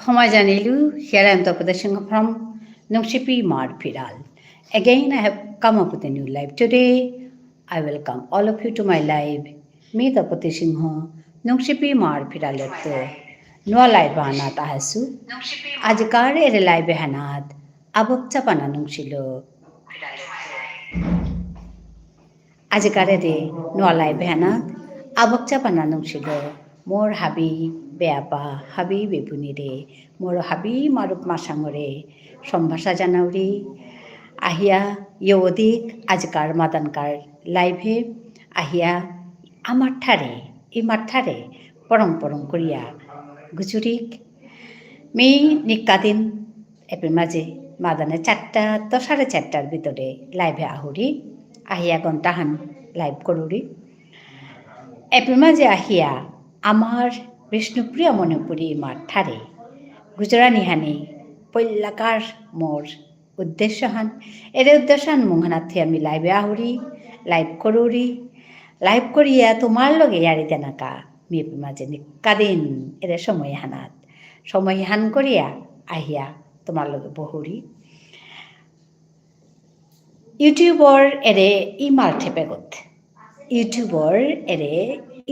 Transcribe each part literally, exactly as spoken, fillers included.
সময় জানিলু, here I am Tapati Singha from Nungshipi Imar Phiral. Again, I have come up with a new live today. I welcome all of you to my live. মি তপতি সিংহ, নুংশিপি ইমার ফিরালেত্ত নুয়া live আহানাত আহেসু। আজিকার এরে live এহানাত আবক চাপানা নুংশিল। আজিকার এরে নুয়া live এহানাত আবক চাপানা নুংশিল। মোর হাবি বেয়াপা, হাবি বেবুনিরে, মোর হাবি মারুপ মাসাঙরে সম্ভাষা জানাউরি। আহিয়া য়ৌদিক আজিকার মাদানকার live এ আহিয়া আমার ঠারে, ইমার ঠারে পরং পরং করিয়া গুজুরিক। মি নিকাদিন এপেই মাঝে মাদানে চারটা তো সাড়ে চারটার ভিতরে live এ আহুরি, আহিয়া ঘন্টাহান live করুরি। এপেই মাঝে আহিয়া আমার বিষ্ণুপ্রিয়া মণিপুরী ইমার ঠারে গুজরানি হানি পৈলাকার মোর উদ্দেশ্যহান। এরে উদ্দেশ্যহান মুঙহানাত থিয়া মি live এ আহুরি, live করুরি, live করিয়া তোমার লগে ইয়ারি দেনাকা মি এপেই মাঝে নিকাদিন এরে সময় হানাত, সময় হান করিয়া আহিয়া তোমার লগে বহুরি। YouTubeর এরে ইমার ঠেপেগত, YouTubeর এরে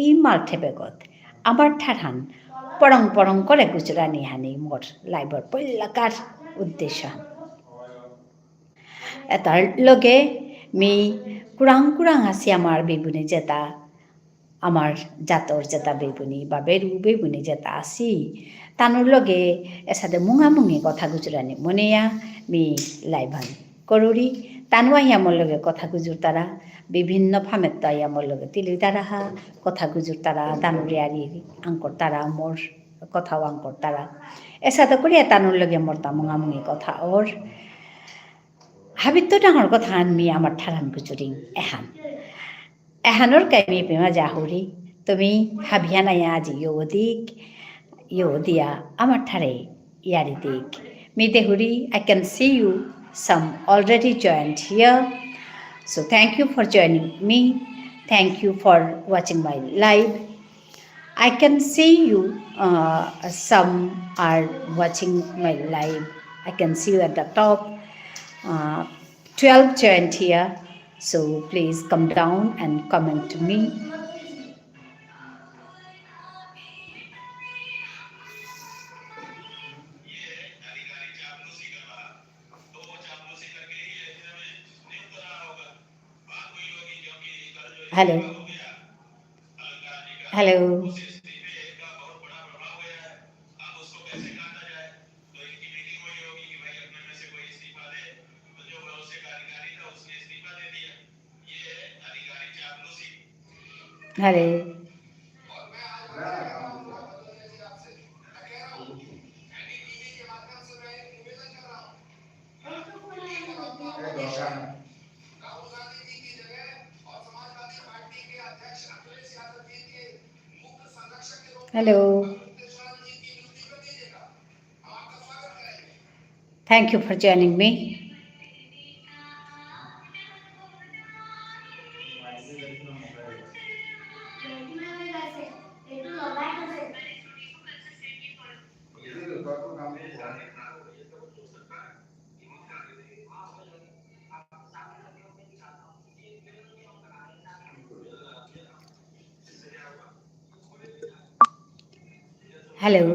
ইমার ঠেপেগত আমার ঠারহান পরং পরং করে গুজরানি হানি মোর liveর পৈলাকার উদ্দেশ্যহান। এতার লগে মি কুরাং কুরাং আসি আমার বেবুনি যেতা, আমার জাতর যেতা বেবুনি বা বেরু বেবুনি যেতা আসি, তানুর লগে এসাদে মুঙামুঙি কথা গুজরানি মনেয়া মি liveহান করুরি। তানু আহিয়া মোর লগে কথা গুজুরতারা, বিভিন্ন ফামেত্ত আহিয়া মোর লগে তিলিতারা হা, কথা গুজুরতারা, তানুর ইয়ারি আঙকরতারা, মোর কথাও আঙকরতারা। এসাদে করিয়া তানুর লগে মোরতা মুঙামুঙি কথা অর। হাবিত্ত ডাঙর কথাহান মি আমার ঠারহান গুজুরিং এহান। এহানর কা মি এপেই মাঝে আহুরি, তুমি হাবিহান আয়া আজি য়ৌদিক, য়ৌদিয়া আমার ঠারে ইয়ারি দিক। মি দেহুরি, I can see you, some already joined here. So thank you for joining me. Thank you for watching my live. I can see you, uh, some are watching my live. I can see you at the top. Uh, twelve joined here. So please come down and comment to me. Hello. Hello. Hello. Hello. Thank you for joining me. Hello.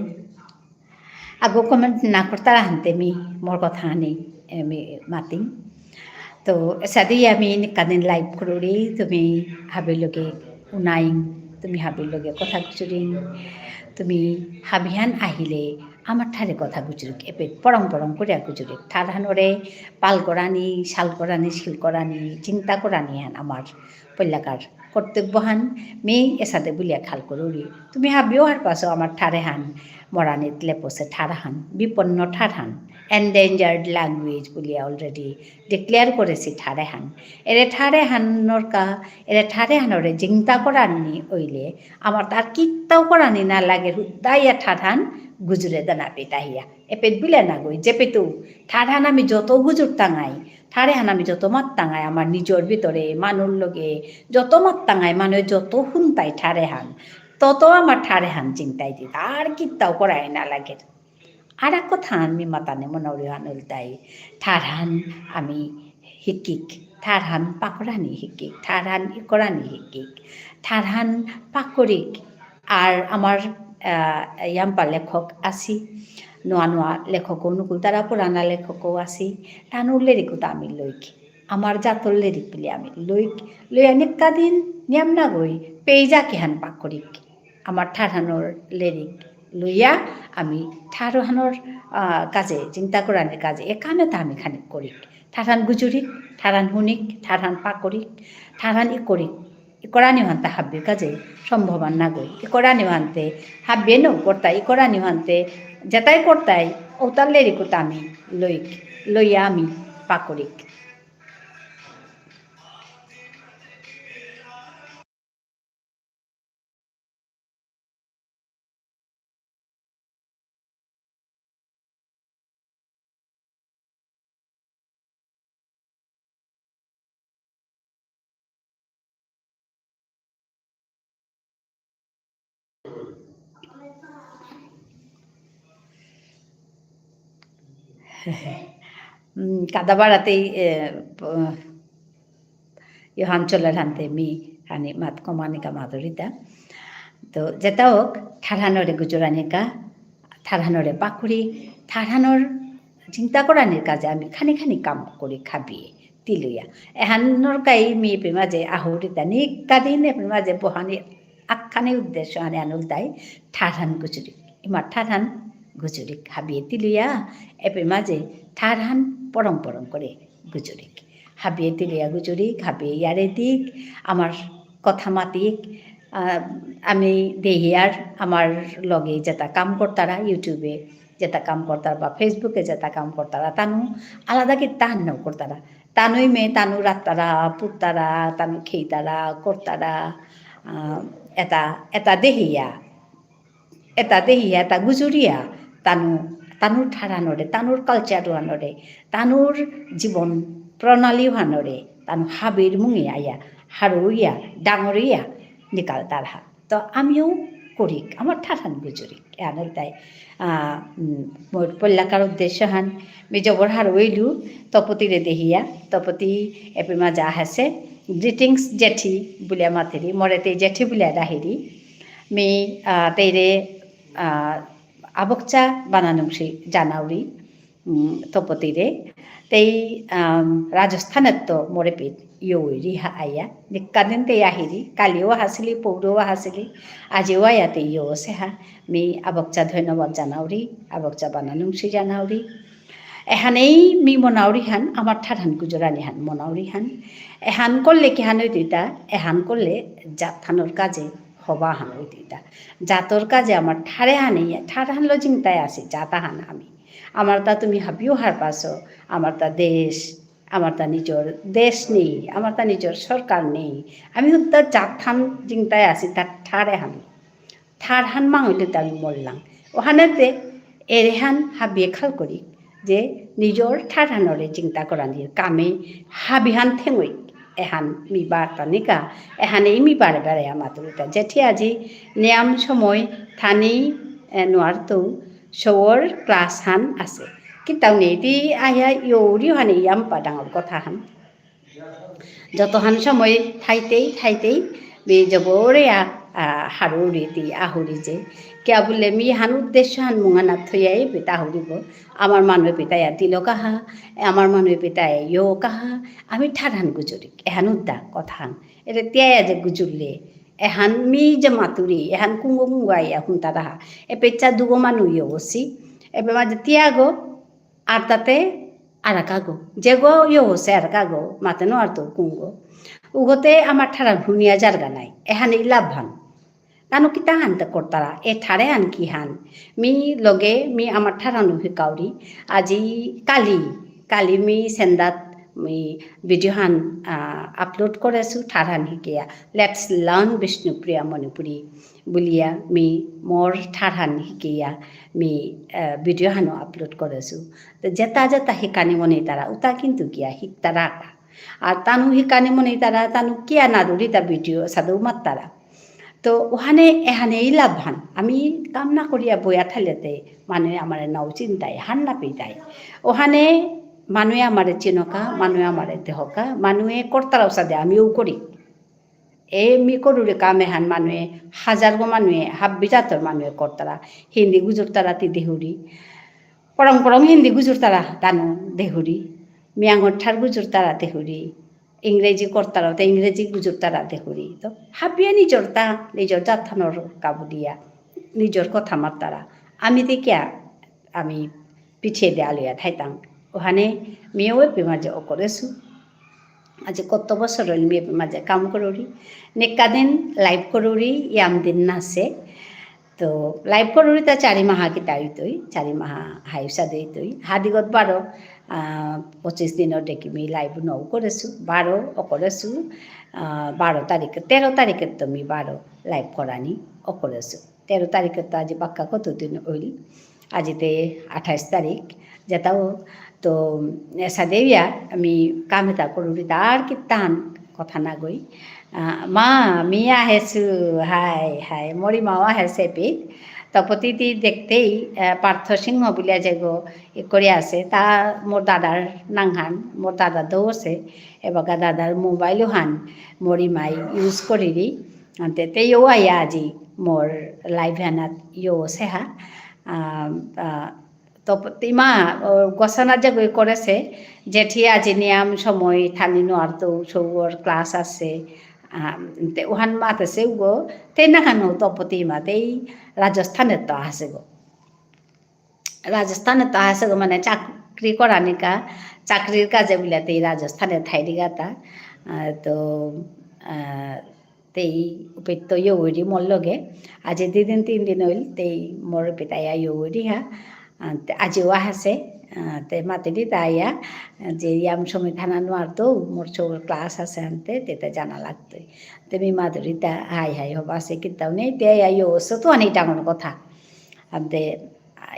আগো comment না করতারা হানতে me more কথা নেই, এ, মি মাতিং। তো, এসাদে আমি কাদিন live করুরি, তুমি হাবির লগে উনাইং, তুমি হাবির লগে কথা গুজুরিং, তুমি হাবিহান আহিলে আমার ঠারে কথা গুজুরিক, এপে পরং পরং করিয়া গুজুরিক। ঠারহানরে পাল করানি, শাল করানি, শিল করানি, চিন্তা করানি হান আমার পৈলাকার কর্তব্যহান মি এসাদে বুলিয়া খাল করুরি। তুমি হাবিও হারপাসো আমার ঠারেহান, মরানিত লেপসে ঠারহান, বিপন্ন ঠারহান, endangered language বুলিয়া already declare করেসি ঠারেহান। এরে ঠারেহানর কা, এরে ঠারেহানরে জিংতা করানি অইলে, আমার তার কিত্তাও করানি না লাগে, হুদ্দাইয়া ঠারহান গুজুরে দানা পেতাহিয়া। এপেত বুলে না গই, যেপেতু ঠারহান আমি যত গুজুর তাঙাই, ঠারেহান আমি যত মাত তাঙাই আমার নিজর ভিতরে, মানুর লগে যত মাত তাঙাই, মানু যত হুনতাই ঠারেহান, তত আমার ঠারেহান জিংতাই দি, আর কিত্তাও করাই না লাগে। আর এক কথা আমি মাতানে মনাউরিহান ইলতাই, ঠারহান আমি হিকিক, ঠারহান পাকরানি হিকিক, ঠারহান ইকরানি হিকিক, ঠারহান পাকরিক। আর আমার, আহ, ইয়াম্পা লেখক আসি, নোয়া নোয়া লেখক অনুকূল তারা পুরানা লেখকও আসি, তানুর লেরিকও তো আমি লইক। আমার জাতর লেরিক বুলে আমি লইক, লইয়া নিক্কা দিন নিয়াম না গই, পেইজা কিহান পাকরিক। আমার ঠারহানর লেরিক লইয়া আমি ঠারহানর, আহ, কাজে, চিন্তা করানির কাজে, এ কামে তা আমি খানিক করিক। ঠারহান গুজুরিক, ঠারহান হুনিক, ঠারহান পাকরিক, ঠারহান ইকরিক। ইকরানি হানতে হাব্বির কাজে সম্ভব আর না গই। ইকরানি হানতে হাব্বিয়ে নৌ করতাই, ইকরানি হানতে যেতাই করতাই, ওতার লেরিকও তো আমি লইক, লইয়া আমি পাকরিক। উম, কাদা বাড়াতেই, এ, প-, ইহান চলের হানতে মি খানি মাত কমানিকা মাতুরিতা। তো যেতা হোক, ঠারহানরে গুজরানিকা, ঠারহানরে পাকরিক, ঠারহানর চিন্তা করানির কাজে আমি খানি খানি কাম করিক হাবিয়ে তিলয়া। এহানর কাই মি এপেই মাঝে আহুরিতা নিকাদিন এপেই মাঝে বহানি আখানি উদ্দেশ্য আনে আনুল তাই ঠারহান গুজুরিক। ইমা ঠারহান গুজুরিক। হাবিয়ে তিলয়া এপেই মাঝে ঠারহান পরং পরং করে গুজুরিক। হাবিয়ে তিলয়া গুজুরিক, হাবিয়ে ইয়ারে দিক, আমার কথা মাতিক, আহ, আমি দেহিয়ার আমার লগে যেতা কাম করতারা YouTube-এ, যেতা কাম করতারা বা Facebook-এ যেতা কাম করতারা, তানু আলাদা কিত্তাহান নাও করতারা। তানুই মে, তানু রাত্তারা, পুত্তারা, তানু খেইতারা, করতারা, আহ, এতা, এতা দেহিয়া। এতা দেহিয়া, এতা গুজুরিয়া, তানু, তানুর ঠারহানরে, তানুর culture হানরে, তানুর জীবন প্রণালী হানরে, তানু হাবির মুঙে আয়া, হারৌয়া, ডাঙরিয়া, নিকালতারহা। তো আমিও করিক, আমার ঠারহান গুজুরিক। এহানল তাই, আহ, উম, মোর পল্লাকার উদ্দেশ্য হান, মি জবর হারৌইলু, তপতিরে দেহিয়া, তপতি এপেই মাঝে আহেসে, greetings জেঠি বুলিয়া মাতেরি, মোরে তে জেঠি বুলিয়া ডাহেরি। মি, আহ, তেইরে, আহ, আবকচা বানানুংসি জানাউরি, উম, তপতিরে। তেই, আম, রাজস্থানেত্ত মোরে এপেই ইয়ৌরিহা আয়া। নিকাদিন তেই আহিরি, কালিও আহাসিলি, পৌরও আহাসিলি, আজিও আয়া তেই ইয়ৌসেহা। মি আবকচা ধন্যবাদ জানাউরি, আবকচা বানানুংসি জানাউরি। এহানেই মি মনাউরিহান, আমার ঠারহান গুজরানিহান মনাউরিহান। এহান করলে কিহান অইতইতা, এহান করলে জাতহানর কাজে হবাহান অইতইতা। জাতর কাজে আমার ঠারহানেই, ঠারহানলো জিংতাই আসি, জাতহান আমি। আমার তা তুমি হাবিও হারপাসো, আমার তা দেশ, আমার তা নিজর দেশ নেই, আমার তা নিজর সরকার নেই। আমি হুদ্দা জাতহান জিংতাই আসি, তা ঠারহান। ঠারহান মাঙইলে তে আমি মরলাং। অহানেতে এরেহান হাবিয়ে খাল করি যে নিজর ঠারহানরে চিন্তা করানির কামে হাবিহান থেঙই। এহান মি বার্তা নিকা, এহানেই মি বারে বারে আমাতুরিতা। জেঠি আজি নিয়াম সময় থানি, এ, নোয়ারতৌ সৌর class হান আসে। কিতাও নেই, তি আয়া ইয়ৌরি হানে ইয়াম্পা ডাঙর কথা হান। যতহান সময় থাইতেই, থাইতেই, মি জবরে আ-, আ-, হারৌরি তি আহুরি যে। কিয়া বুলে মি হান উদ্দেশ্য হান মুঙানা থইয়াই পিতা আহুরিব। আমার মানু পিতায়া দিল কাহা, আমার মানু পিতায়া ইয়ো কাহা, আমি ঠারহান গুজুরিক। এহান উদ্দা কথাহান। এরে তিয়ায়া যে গুজুরলে, এহান মি যে মাতুরি, এহান কুঙগ কুঙগ আয়া হুনতারাহা। এপেইচা দুগো মানু ইয়ো অসি। এপেই মাঝে তিয়াগো, আর তাতে আরাকাগো। যেগো ইয়ো অসে আরাকাগো, মাতে নোয়ারতৌ কুঙগ। উগতে আমার ঠারহান হুনিয়া যারগা নাই, এহানে ইলাভান। তানু কিতাহান তে করতারা, এ ঠারহান কিহান। মি লগে, মি আমার ঠারহানউ হিকাউরি, আজি কালি, কালি মি সেন্দাত, মি video হান, আহ, upload করেসু, ঠারহান হিকিয়া। Let's learn Bishnupriya Manipuri বুলিয়া, মি মোর ঠারহান হিকিয়া, মি, আহ, video হানউ upload করেসু। তো যেতা যেতা হিকানি মনেইতারা, উতা কিন্তু গিয়া হিকতারা। আর তানু হিকানি মনেইতারা, তানু কিয়া নাদুরিতা video সাদু মাত্তারা। তো ওহানে এহানে ইলাভান, আমি কাম না করিয়া বইয়া থাইলেতে, মানুয়ে আমারে নাউ চিনতাই, হার না পেইতাই। ওহানে মানুয়ে আমারে চিনকা, মানুয়ে আমারে দেহকা, মানুয়ে করতারাও সাদে আমিও করি। এ মি করুরি কাম এহান মানুয়ে, হাজারগো মানুয়ে, হাব্বি জাতর মানুয়ে করতারা, হিন্দি গুজুরতারা তি দেহুরি। পরং পরং হিন্দি গুজুরতারা তানু দেহুরি, মিয়াঙর ঠার গুজুরতারা দেহুরি, ইংরেজি করতারা তে ইংরেজি গুজুরতারা দেহুরি। তো হাবিয়ে নিজর তা, নিজর জাতহানর কা বুলিয়া, নিজর কথা মাততারা। আমি দেখিয়া, আমি পিছে দে আলুয়া থাইতাম। ওহানে মিও এপে মাঝে অকরেসু। আজি কত বছর হইল মি এপে মাঝে কাম করুরি। নিকাদিন live করুরি, ইয়াম দিন নাসে। তো live করুরি তা চারি মাহা কিতা হইতই, চারি মাহা হাইসা দেইতই। হাদিগত বারো, আহ, পঁচিশ দিনর দেখি মি live নৌ করেসু, বারো অকরেসু, আহ, বারো তারিখে, তেরো তারিখে তো মি বারো live করানি অকরেসু। তেরো তারিখে তো আজি বাক্কা কত দিন হইল, আজি তে আঠাইশ তারিখ, যেতাও তো এসাদেউয়া আমি কাম এতা করুরি তার কিতান কথা না গই। আহ, মা, মি আহেসু, হাই, হাই, মোর ইমাও আহেসে পিত। তপতিতি দেখতেই, আহ, পার্থ সিংহ বুলিয়া যেগো ই করে আছে, তা মোর দাদার নাঙহান, মোর দাদা দৌ আছে, এবাকা দাদার mobile হান মোর ইমাই use করিরি, আনতে তেও আয়া আজি মোর live হানাত ইয়ো সেহা। আহ, আহ, তো ইমা, ও, ঘোষণা যে গই করেছে, জেঠি আজি নিয়াম সময় থানি নোয়ারতো, সৌর class আছে, আহ, তে ওহান মাতেছে উগো, তে না কেন তপতি মা, তেই রাজস্থানে তো আছে গো। রাজস্থানে তো আছে গো, মানে চাকরি করানিকা, চাকরির কাজে বুলে তেই রাজস্থানে থাইরিগাতা। আহ, তো, আহ, তেই উপেত্ত ইয়ৌরি মোর লগে। আজি দুদিন তিনদিন হইল, তেই মোর পিতাইয়া ইয়ৌরি হা। আহ, তে আজিও আহেসে, আহ, তে মাতিরি তাইয়া, যে ইয়াম সময় থানা নোয়ারতো, মোর সৌর class আছে আনতে, তেতে জানা লাগতই। তে মি মাতুরি তা, হাই হাই, হবা আছে কিতাও নেই, তে আইয়া ইয়ৌসে তো আনি ডাঙর কথা। আনতে,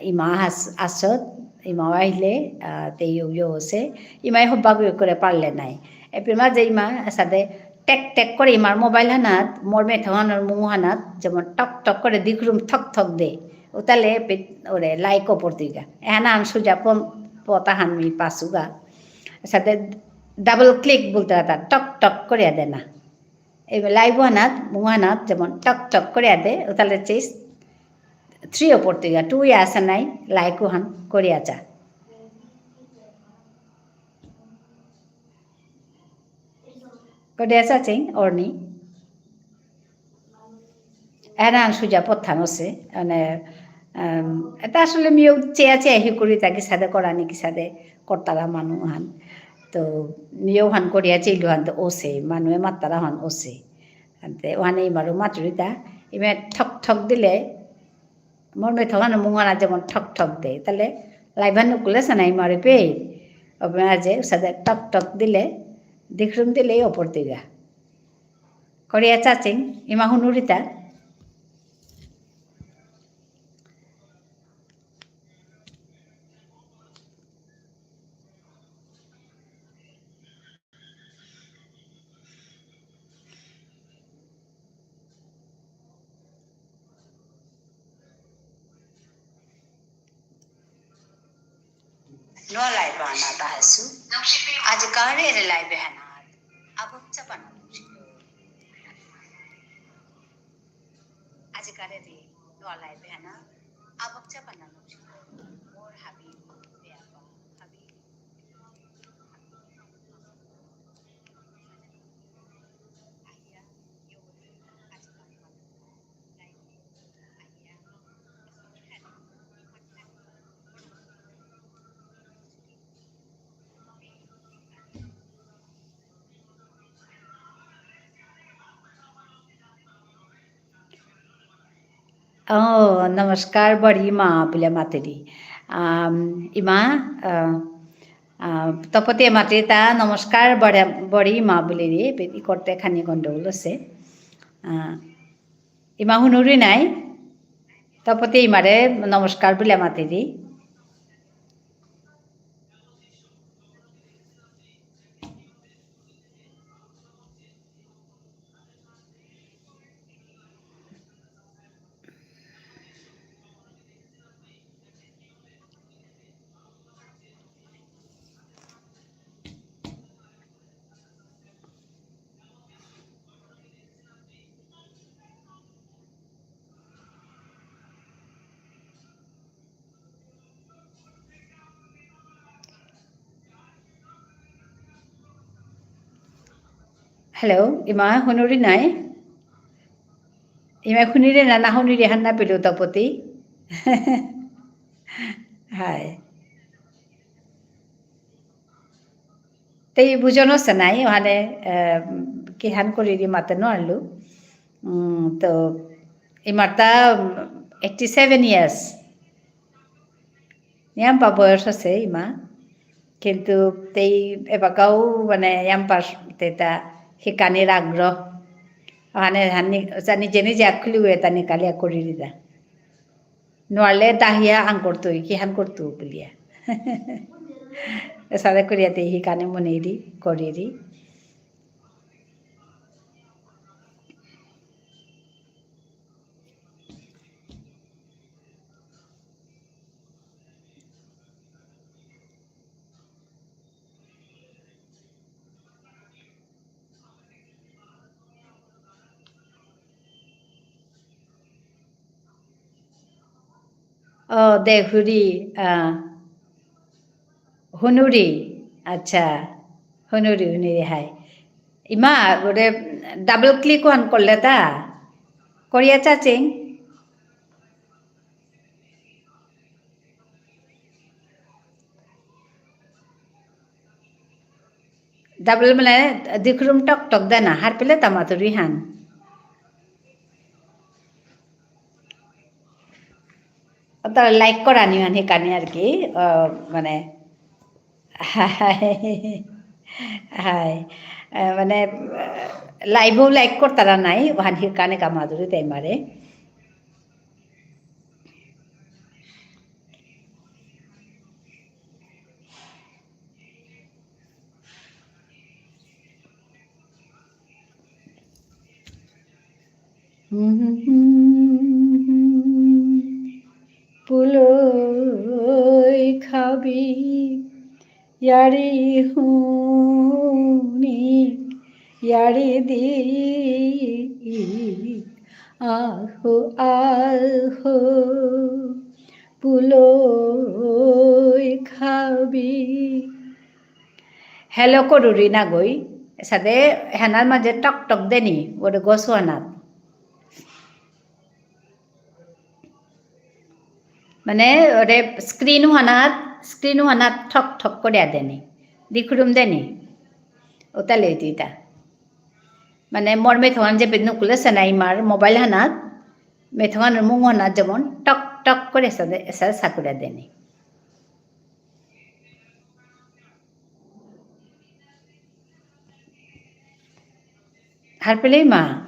ইমা আস-, আসত, ইমাও আহিলে, আহ, তে ইয়ৌ ইয়ৌসে, ইমাই হবা করে পারলে নাই। এপে মাঝে ইমা সাথে টেক টেক করে ইমার mobile হানাত, মোর মেথা হানার মুঙ হানাত, যেমন টক টক করে দিখরুম থক থক দে। উতালে পে-, ওরে like ও পড়তিগা। এহানা আন সুজা পন-, পতা হান মি পাসুগা। সাথে double click বুলতে রাতা, টক টক করে দে না। এই live হানাত, মুঙ হানাত, যেমন টক টক করে দে, উতালে চেস three ও পড়তিগা, two ইয়া আসা নাই, like হান করে আচা। করিয়া চাচিং, অর্নি। এরান সুজা পথান আছে, মানে, আম, এটা আসলে মিও চেয়া চেয়া হি করি তা কিসাদে করানি, কিসাদে করতারা মানু হান। তো, মিও হান করিয়া চেইলু হান তো ওসে, মানুয়ে মাত্তারা হান ওসে। আনতে, ওহানে ইমারও মাতুরিতা, ইমে ঠক ঠক দিলে, মোর মেথা হানার মুঙ হানাত যেমন ঠক ঠক দে, তাহলে live হান নুকুলে সানাই মারে পে। ওপরে আছে, সাথে টক টক দিলে, দিখরুম দিলে ওপর দিগা। করিয়া চাচিং, ইমা হুনুরিতা। নুয়া live আনা তাহাসু। আজিকারে রে live হানা। আবক চাপানা। আজিকারে রে নুয়া live হানা। আবক চাপানা। মোর হাবি, বেয়াপা, হাবি। অ, নমস্কার, বড়ি মা বুলে মাতেরি। আম, ইমা, আ, আ, তপতি মাতেরি তা, নমস্কার, বড়ি, বড়ি মা বুলেরি, এপে ইকরতে খানি গন্ডগোল আছে। আ, ইমা হুনুরি নাই, তপতি ইমারে নমস্কার বুলে মাতেরি। Hello, ইমা হুনুরি নাই? ইমা হুনিরে না, না হুনিরে হান না পেলু তপতি। হাই। তেই বুঝনো সে নাই, ওহানে, আহ, কিহান করিরি মাতে নুয়ারলু। উম, তো, ইমারতা, উম, eighty seven years। নিয়াম্পা বয়স আছে ইমা। কিন্তু তেই এবাকাও মানে ইয়াম্পার তেতা হিকানির আগ্রহ। ওহানে হানি, জানি জেনি যে আকলু এতা নিকালিয়া করিরিতা। নুয়ারলে দাহিয়া আং করতু, কিহান করতু বুলিয়া। এসাদে করিয়া তেই হিকানি মনেরি, করিরি। ও, দেহুরি, আ, হুনুরি, আচ্ছা, হুনুরি, হুনুরি, হাই। ইমা, ওরে double click ওহান করলে তা? করিয়া চাচিং? Double মানে দিখরুম টক টক দেনা, হারপেলে তা মাতুরি হান। অতা like করানি হান হিকানি আর কি, আহ, মানে, হাই, হাই, আহ, মানে, আহ, live ও like করতারা নাই, ওহান হিকানি কা মাতুরি তাই মারে। পুলই খাবি, য়ারি হুনিক, য়ারি দিক, আহো, আহো, পুলই খাবি। Hello করুরি নাগই, এসাদে হানার মাঝে টক টক দেনি, ওরে গসু হানাত। মানে, ওরে screen হানাত, screen হানাত ঠক ঠক করে দেনি। দিখুরুম দেনি। ওতা লইতি ইতা। মানে, মোর মেথঙহান যে বেদনু কুলে সেনাই মার mobile হানাত, মেথঙহান মুঙ হানাত যেমন টক টক করে এসাদে, এসাদে সাকুরা দেনি। হারপেলেই মা।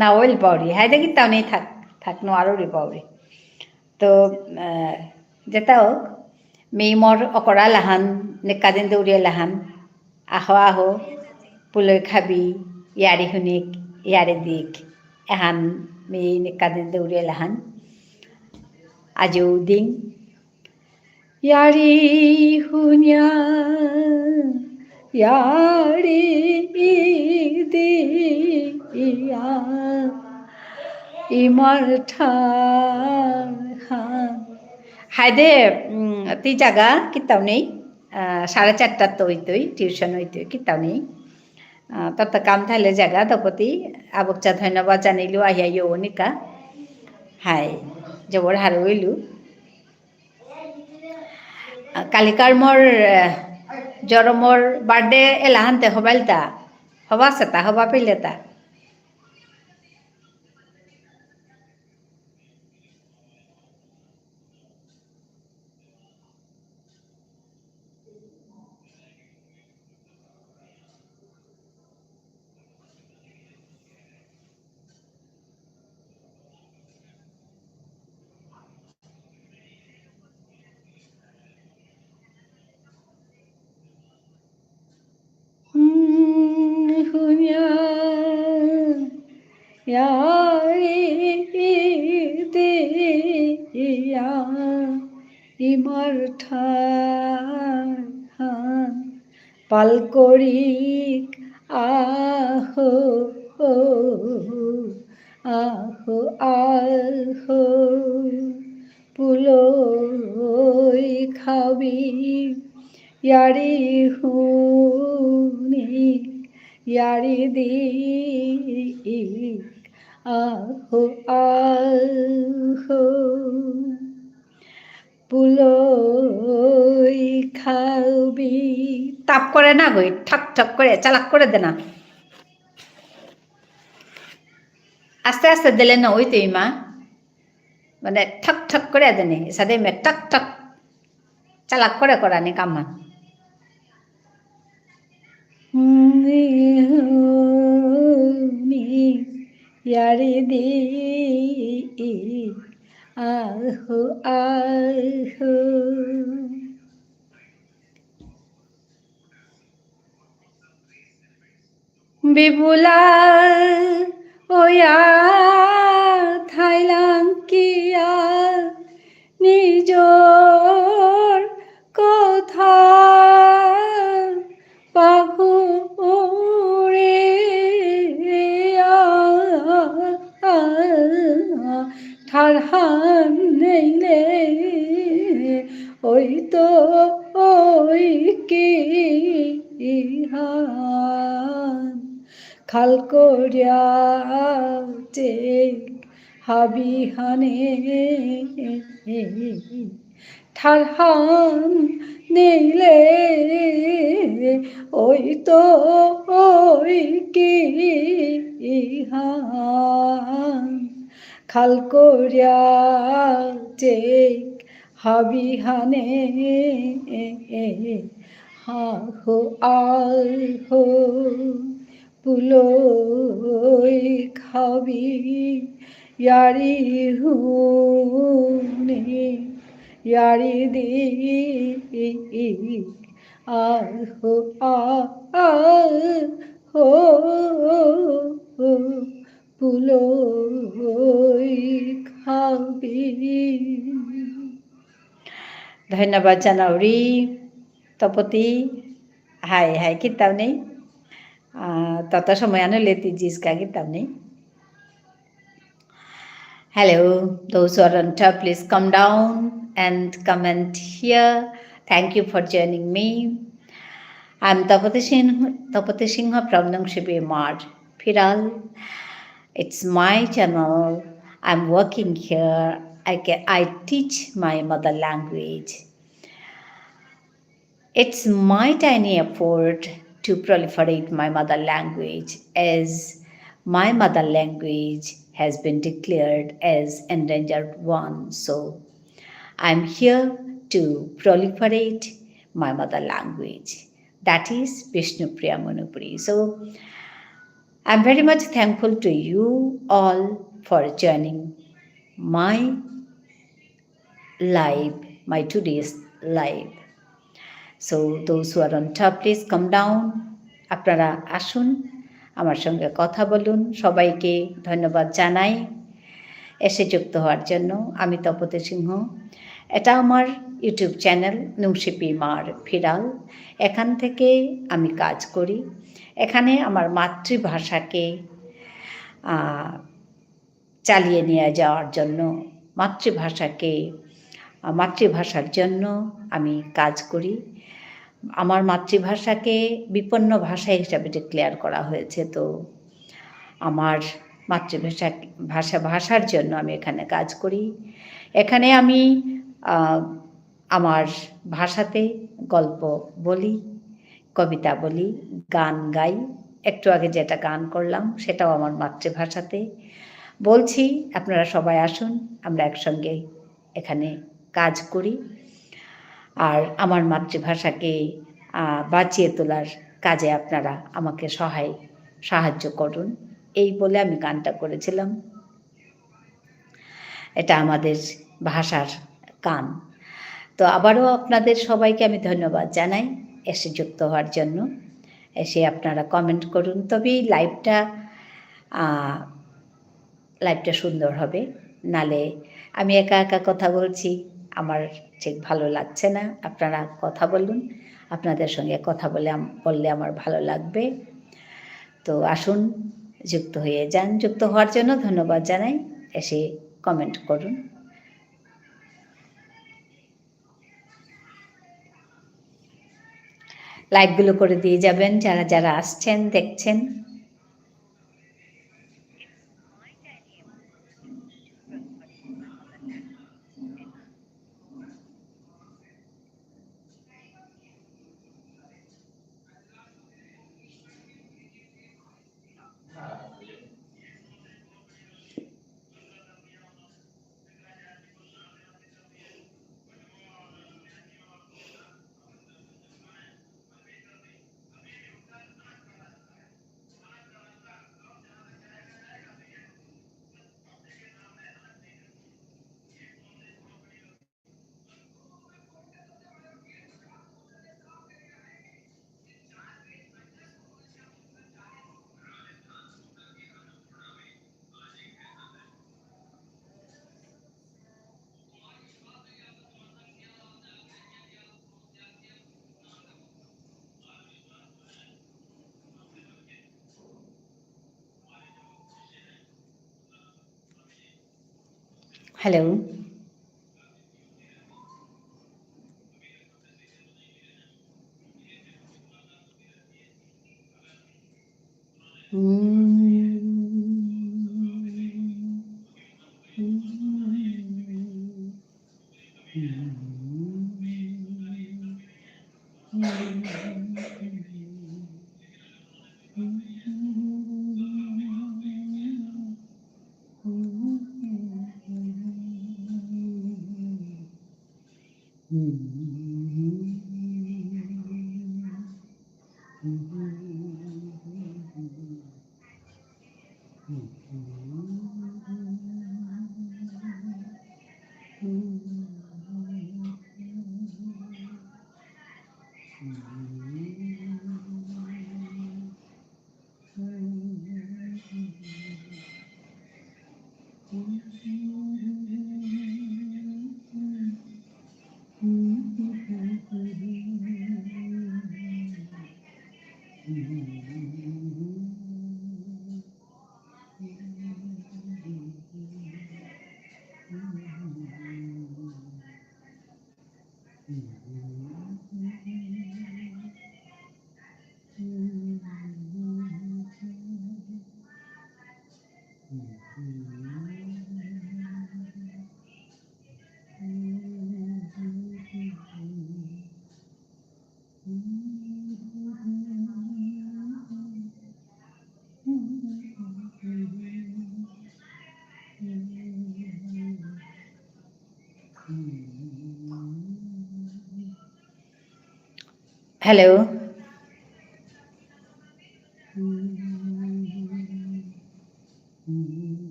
না ওইল পাউরি, হাই দেখি তাও নেই থাক, থাক নো আরো রে পাউরি। তো, আহ, যেটা হোক, মি মোর অকরা লাহান, নিকাদিন দৌড়িয়া লাহান, আহো আহো, পুলই খাবি, ইয়ারি হুনিক, ইয়ারি দিক, এহান মি নিকাদিন দৌড়িয়া লাহান, আজিও দিন, ইয়ারি হুনিয়া, ইয়ারি দিয়া, ইমার ঠারহান। হায়দে, উম, তি জাগা কিতাও নেই, আহ, সাড়ে চারটাত তো হইতই, tuition হইতই, কিতাও নেই। আহ, তত কাম থাইলে জাগা, তপতি, আবকচা ধন্যবাদ জানাইলু, আহিয়া ইয়নিকা। হাই, জবর হারৌ ইলু। আহ, কালিকার মোর, আহ, জরমর birthday এলাহানতে হবাইলতা, হবা সেতা, হবা পেলেতা। হুনিয়া, ইয়ারি দিয়া, ইমার ঠারহান পাল করিক আহো, আহো, আহো। পুলই খাবি, ইয়ারি হুনি, ইয়ারি দিক, আহো, আহো। পুলই খাবি। তাপ করে না গই, ঠক ঠক করে, চালাক করে দে না। আস্তে আস্তে দিলে না ওই তুই মা। মানে ঠক ঠক করে দেনে, সাদে মে ঠক ঠক। চালাক করে করানি কামান। ইয়ারি দি, আহো, আহো। বিবুলা ওয়া থাইলাং কিয়া নিজর কথা পাহুরিয়া ঠারহান নেইলে ওই তো ওই কি হান খাল করিয়া চেক হাবিহানে ঠারহান নেইলে ওই তো ওই কি হান খাল করিয়া চেক হাবিহানে হাহো আহো পুলই খাবি ইয়ারি হুনি ইয়ারি দি আহো আহো পুলই খাবি। ধন্যবাদ জানাউরি তপতি। হাই, হাই, কিতাও নেই। আহ, তত সময় আনো লেতি জিসকা কিতাও নেই। Hello, those who are on top, please come down and comment here. Thank you for joining me. I'm Tapati Singh, Tapati Singha from Nungshipi Mar, Phiral. It's my channel. I'm working here. I, ca- I teach my mother language. It's my tiny effort to proliferate my mother language as my mother language has been declared as endangered one. So I'm here to proliferate my mother language. That is Bishnupriya Manipuri. So I'm very much thankful to you all for joining my live, my today's live. So those who are on top, please come down. আপনারা আসুন, আমার সঙ্গে কথা বলুন। সবাইকে ধন্যবাদ জানাই এসে যুক্ত হওয়ার জন্য। আমি তপতি সিংহ। এটা আমার YouTube চ্যানেল নুংশিপি মার ফিরাল। এখান থেকে আমি কাজ করি। এখানে আমার মাতৃভাষাকে, আহ, চালিয়ে নিয়ে যাওয়ার জন্য, মাতৃভাষাকে, মাতৃভাষার জন্য আমি কাজ করি। আমার মাতৃভাষাকে বিপন্ন ভাষা হিসাবে ডিক্লেয়ার করা হয়েছে, তো আমার মাতৃভাষা, ভাষা, ভাষার জন্য আমি এখানে কাজ করি। এখানে আমি, আহ, আমার ভাষাতে গল্প বলি, কবিতা বলি, গান গাই। একটু আগে যেটা গান করলাম, সেটাও আমার মাতৃভাষাতে বলছি। আপনারা সবাই আসুন, আমরা একসঙ্গে এখানে কাজ করি। আর আমার মাতৃভাষাকে, আহ, বাঁচিয়ে তোলার কাজে আপনারা আমাকে সহায়, সাহায্য করুন। এই বলে আমি গানটা করেছিলাম। এটা আমাদের ভাষার গান। তো আবারও আপনাদের সবাইকে আমি ধন্যবাদ জানাই এসে যুক্ত হওয়ার জন্য। এসে আপনারা কমেন্ট করুন। তবে এই লাইভটা, আহ, লাইভটা সুন্দর হবে। নালে আমি একা একা কথা বলছি, আমার ঠিক ভালো লাগছে না। আপনারা কথা বলুন, আপনাদের সঙ্গে কথা বলে আম-, বললে আমার ভালো লাগবে। তো আসুন, যুক্ত হয়ে যান। যুক্ত হওয়ার জন্য ধন্যবাদ জানাই। এসে কমেন্ট করুন। লাইকগুলো করে দিয়ে যাবেন যারা যারা আসছেন, দেখছেন। Hello. Hello.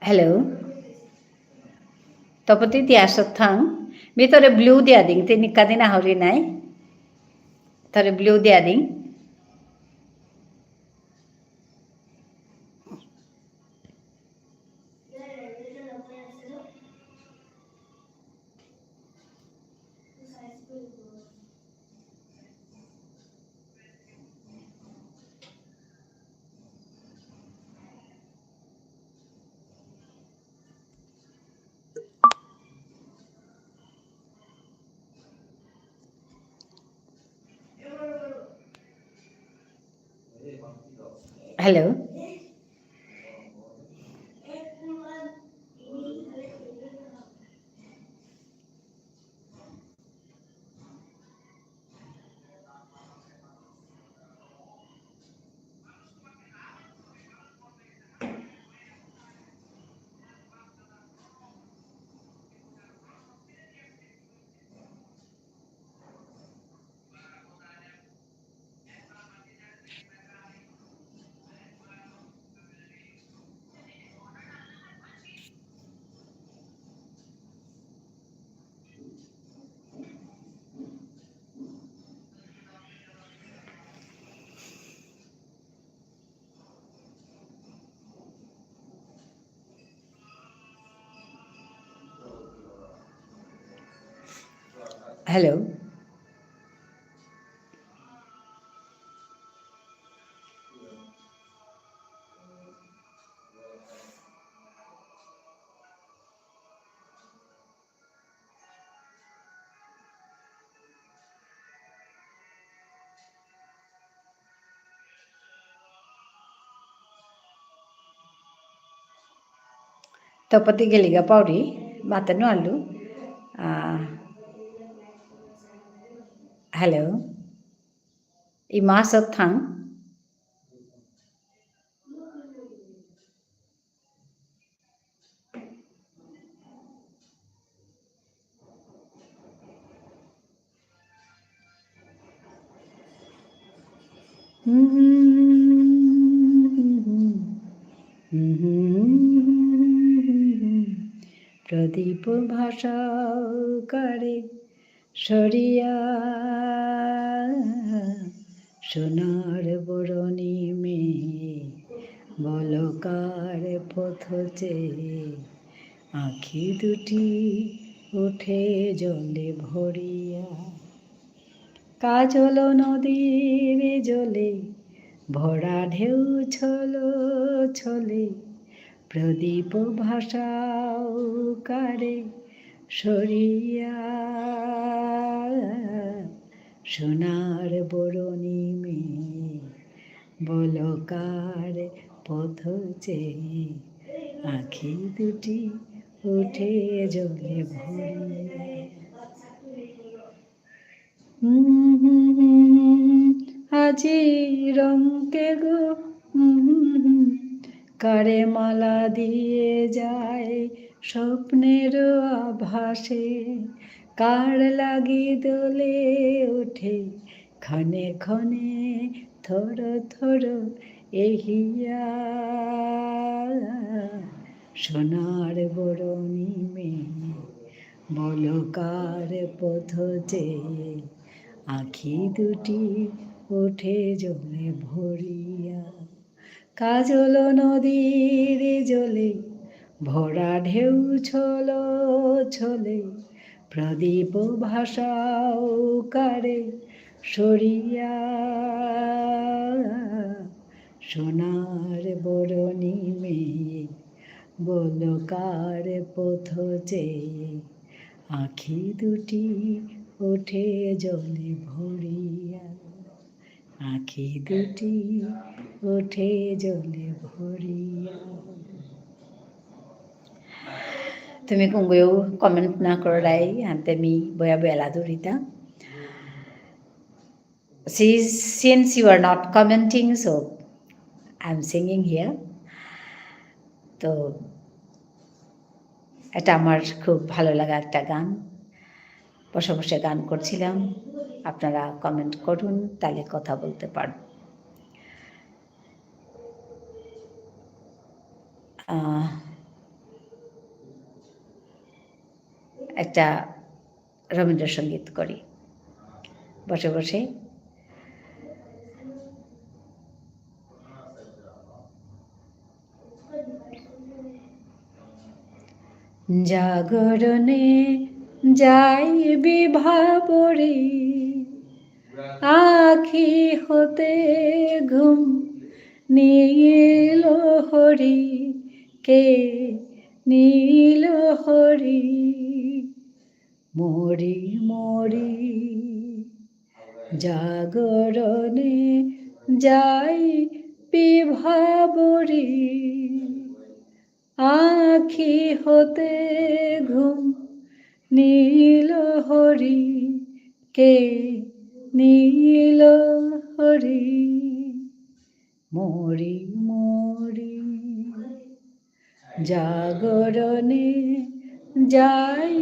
Hello. তপতি দিয়া আসত থাং। মি তোরে blue দিয়া দিং, তি নিকা দিনা হরি নাই। তোরে blue দিয়া দিং। Hello. Hello. তপতি গেলিগা পাউরি, মাতে নুয়ারলু। আহ, hello. ইমা আসত থাং। প্রদীপ ভাষাও কারে সরিয়া সোনার বরণী মে বলকার পথ চেয়ে আঁখি দুটি উঠে জলে ভরিয়া। কাজল নদীর জলে ভরা ঢেউ ছল ছলে প্রদীপ ভাষাও কারে সরিয়া সোনার বরণী মে বলকার পথ চেয়ে আঁখি দুটি উঠে জলে ভরিয়া। আজি রঙকে গো কারে মালা দিয়ে যায় স্বপ্নের আভাসে, কার লাগি দোলে ওঠে ক্ষণে ক্ষণে থর থর এহিয়া। সোনার বরণী মে বলকার পথ চেয়ে আঁখি দুটি উঠে জলে ভরিয়া। কাজল নদীর জলে ভরা ঢেউ ছল ছলে প্রদীপ ভাষাও কারে সরিয়া। সোনার বরণী মে বলকার পথ চেয়ে আঁখি দুটি উঠে জলে ভরিয়া। আঁখি দুটি উঠে জলে ভরিয়া। তুমি কুঙগয়ো comment না কররাই, আনতে মি বয়া বেলা দুরিতা। Since, since you are not commenting, so I'm singing here. তো এটা আমার খুব ভালো লাগা একটা গান। বসে বসে গান করছিলাম, আপনারা comment করুন, তাহলে কথা বলতে পারব। আহ, একটা রবীন্দ্রসঙ্গীত করি বসে বসে। জাগরণে যাই বিভাবরী, আখি হতে ঘুম নীল হরি, কে নীল হরি। মরি মরি জাগরণে যাই বিভাবরী, আখি হতে ঘুম নীল হরি, কে নীল হরি। মরি মরি জাগরণে যাই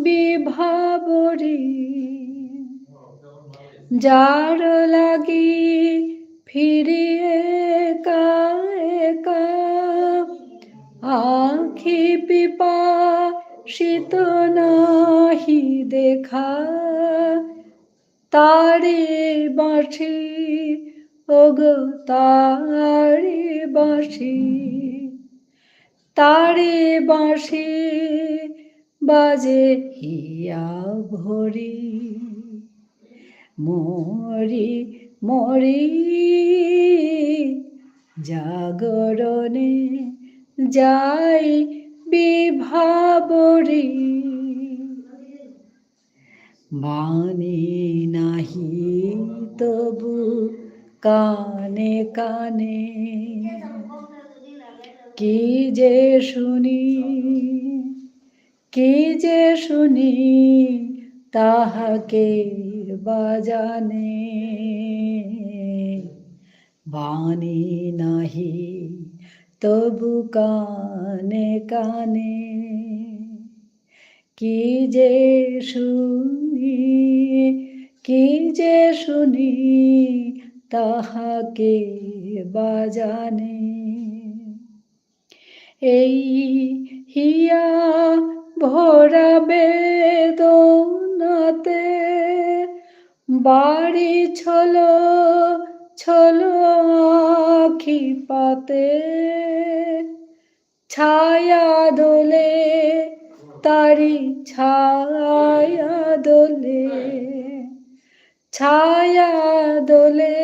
বিভাবরী, যার লাগি ফিরি একা একা, আখি পিপাসিত নাহি দেখা। তারে বাঁশি, ওগো তারে বাঁশি, তারে বাঁশি বাজে হিয়া ভরি। মরি মরি জাগরণে যাই বিভাবরী। বাণী নাহি তবু কানে কানে, কি যে শুনি, কি যে শুনি, তাহা কে বা জানে। বাণী নাহি তবু কানে কানে, কি যে শুনি, কি যে শুনি, তাহা কে বা জানে। এই হিয়া ভরা বেদনাতে, বাড়ি ছলো ছলো আখি পাতে, ছায়া দোলে, তারি ছায়া দোলে, ছায়া দোলে,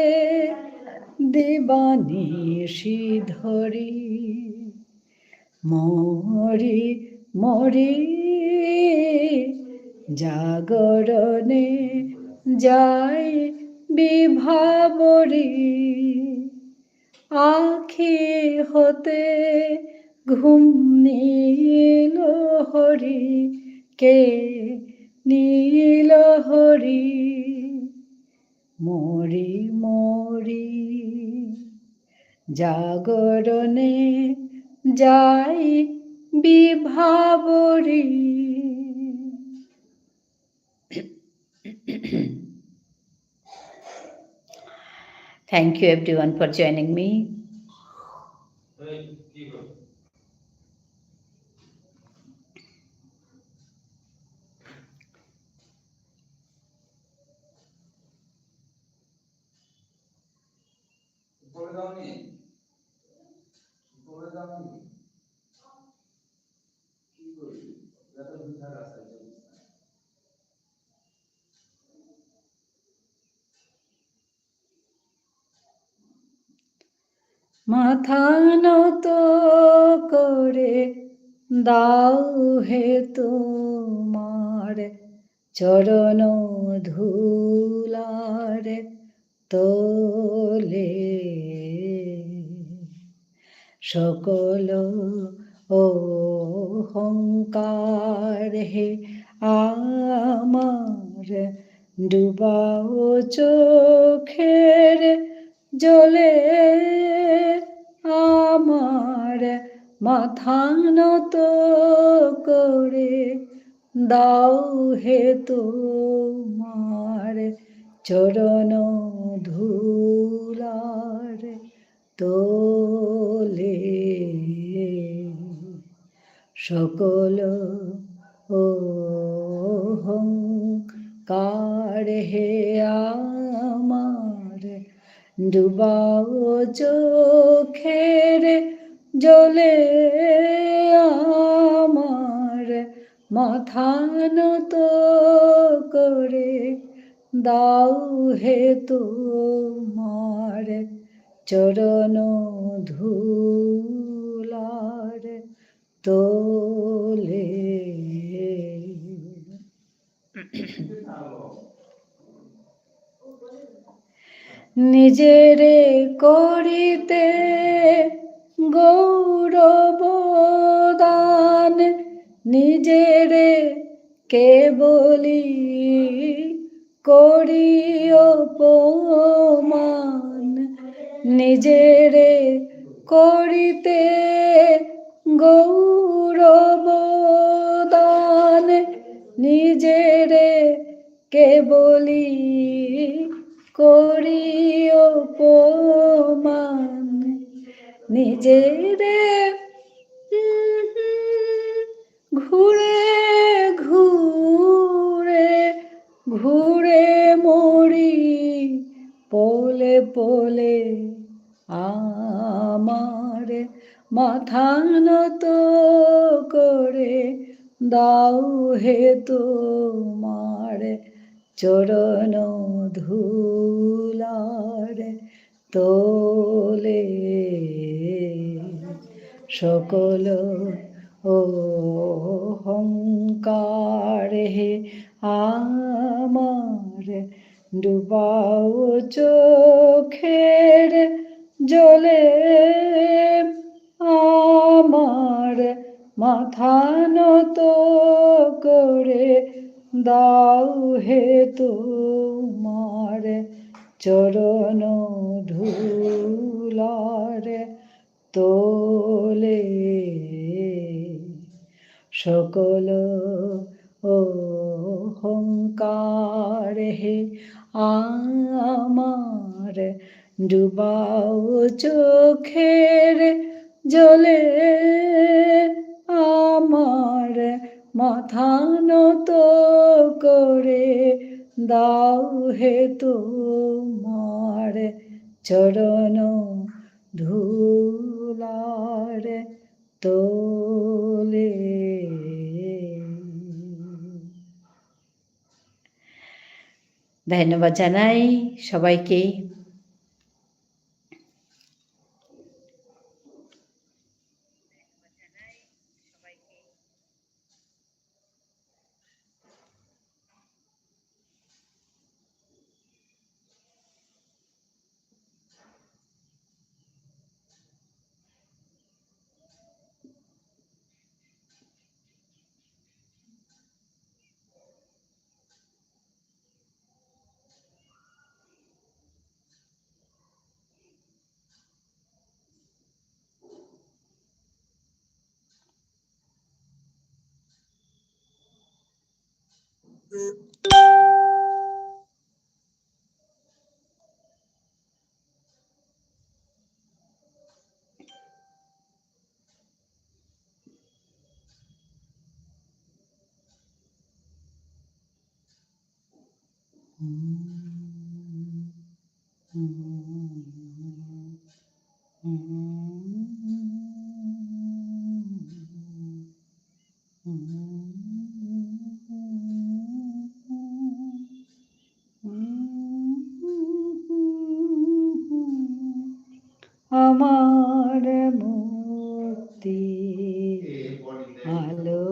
দিবানিশি ধরি। মরি মরি জাগরণে যাই বিভাবরী। আখি হতে ঘুম নীল হরি, কে নীল হরি। মরি মরি জাগরণে যাই বিভাবরী। Thank you everyone for joining me. মাথা নত করে দাও হে তোমার চরণ ধুলার তলে। সকল অহংকার হে আমার ডুবাও চোখের জলে। আমার মাথা নত করে দাও হে তোমার চরণ ধুলার তলে। সকল অহংকার হে আমার, ডুবাও চোখের জলে আমার, মাথা নত করে দাও হে তোমার চরণ ধুলার তলে। নিজেরে করিতে গৌরব দান, নিজেরে কেবলি করি অপমান, নিজেরে করিতে গৌরব দান, নিজেরে কেবলি করি অপমান, নিজেরে ঘুরে ঘুরে ঘুরে মরি পলে পলে আমার, মাথা নত করে দাও হে তোমার চরণ ধুলার তলে। সকল অহংকার হে আমার, ডুবাও চোখের জলে আমার, মাথা নত করে দাও হে তোমার চরণ ধুলার তলে। সকল অহংকার হে আমার, ডুবাও চোখের জলে আমার, মাথা নত করে দাও হে তোমার চরণ ধুলার তলে। ধন্যবাদ জানাই সবাইকে। আমার মুক্তি আলো,